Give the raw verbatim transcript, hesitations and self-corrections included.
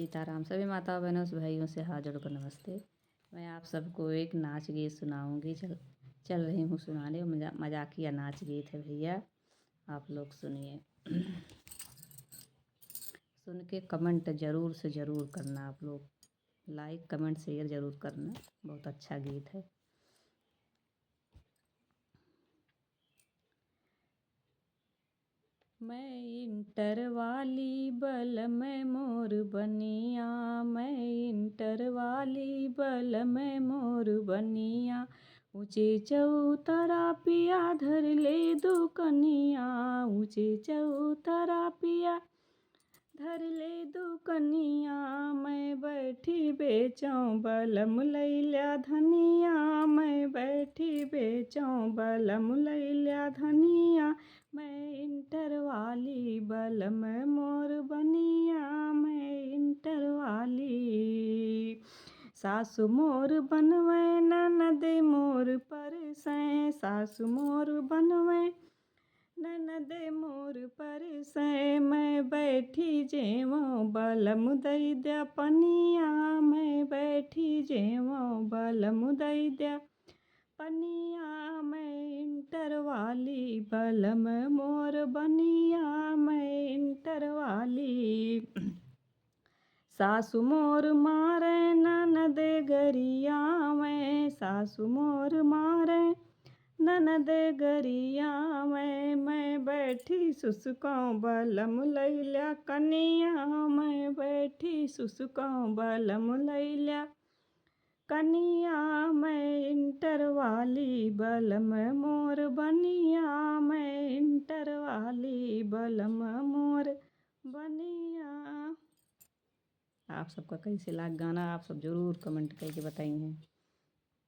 सीताराम। सभी माताओं, बहनों से, भाइयों से हाथ जोड़कर नमस्ते। मैं आप सबको एक नाच गीत सुनाऊंगी। चल, चल रही हूँ सुनाने। मजा-, मजाकिया नाच गीत है भैया, आप लोग सुनिए। सुन के comment जरूर से जरूर करना आप लोग, like, comment, share जरूर करना। बहुत अच्छा गीत है। मैं इंटर वाली बलम मोर बनिया, मैं इंटर वाली बलम मोर बनिया। ऊँचे चौतरा पिया धर ले दुकनिया, ऊँचे चौतरा पिया धर ले दुकनिया। मैं बैठी बेचौं बलम लैल्या धनिया, मैं बैठी बेचौं बलम लैल्या धनिया। मैं इंटर वाली बलम मोर बनिया, मैं इंटर वाली। सासु मोर बनवै ननद मोर परसै, सासु मोर बनवै ननद मोर परसै। मैं बैठी जेवौं बलम दै द्या पनिया, मैं बैठी जेवौं बलम दै द्या पनिया। मैं इंटर वाली बलम मोर बनिया, मैं इंटर वाली। सासु मोर मारै ननद गरियावै, सासु मोर मारै ननद गरियावै। मैं बैठी सुसुकौं बलम लैल्या कनिया, मैं बैठी सुसुकौं बलम लैल्या कनिया। मैं इंटर वाली बलम मोर बनिया, मैं इंटर वाली बलम मोर बनिया। आप सबका कैसे लाग गाना, आप सब जरूर comment करके बताइए।